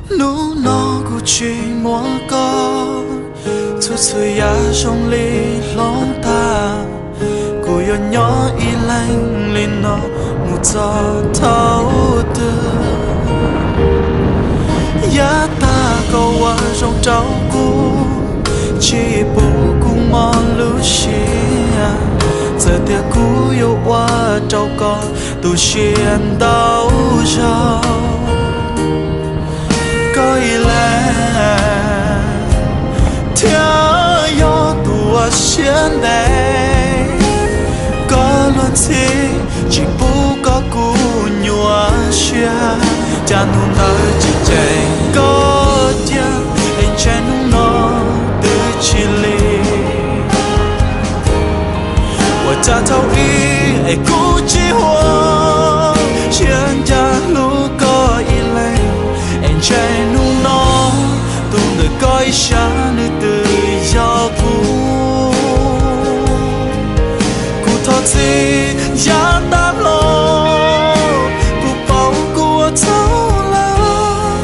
Hnub no kuv tsis muaj koj, txhua txhua yam zoo li hloov tag. Kuv yuav nyob ib leeg li no mus txog thaum twg? Yav tag koj ua zoo rau kuv, tsis pub kuv mob lub siab. Txawm tias kuv yuav ua rau koj tu siab ntau zaus, koj ib leeg thiaj yog tus uas siab ntev. Koj luag ntxhi tsis pub koj kuv nyuaj siab, cas hnub ntawd tsis ceem koj cia, es ntshe hnub no twb tsis li. Ua cas thaum ub es kuv tsis huam, siab ncaj hlub koj ib leeg, es ntshe hnub no tus ntawm koj ib sab nws twb yog kuv. Kuv thov txim yav tag los, kuv paub kuv ua txhaum lawm,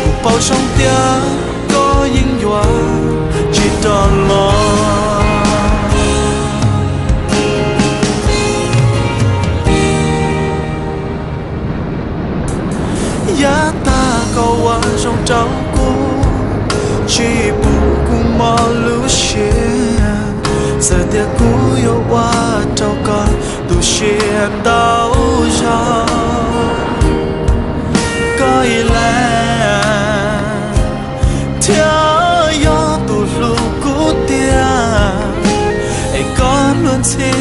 kuv paub zoo tias koj yeej yuav tsis rov los. Yav tag koj ua zoo rau kuv, tsis pub kuv mob lub siab. Txawm tias kuv yuav ua rau koj tu siab ntau zaus, koj ib leeg thiaj yog tus hlub kuv tiag. Es koj luag ntxhi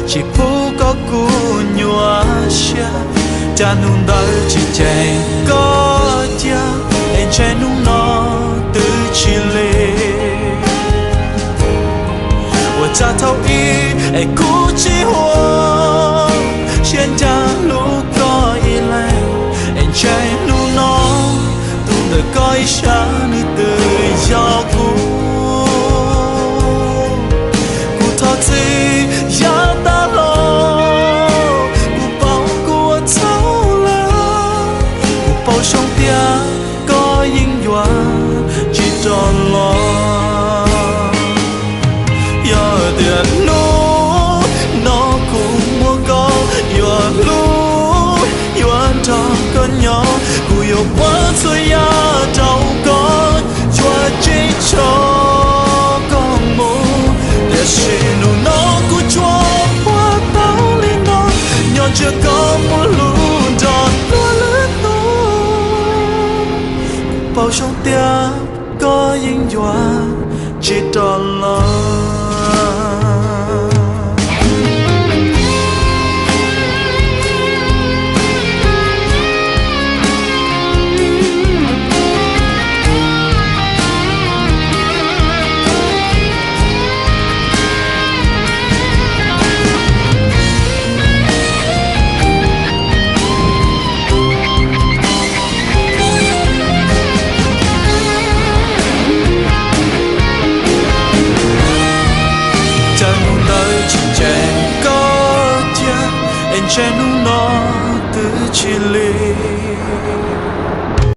tsis pub koj kuv nyuaj siab, cas hnub ntawd tsis ceem koj cia, es ntshe hnub no twb tsis li. Ua cas thaum ub es kuv tsis huam, siab ncaj hlub koj ib leeg, es ntshe hnub no tus ntawm koj ib sab nws twb yog kuv. Kuv thov txim yav tag los, kuv paub kuv ua txhaum lawm, kuv paub zoo tias koj yeej yuav tsis rov los. Yog tias hnub no kuv muaj koj, yuav hlub yuav nrog koj nyob, kuv yuav ua txhua yam rau koj, yuav tsis tso koj mus. Tiam sis hnub no kuv tsuas ua tau li no, nyob ntshe koj muaj lus nrog luag lwm tus. Kuv paub zoo tias koj yeej yuav tsis rov los.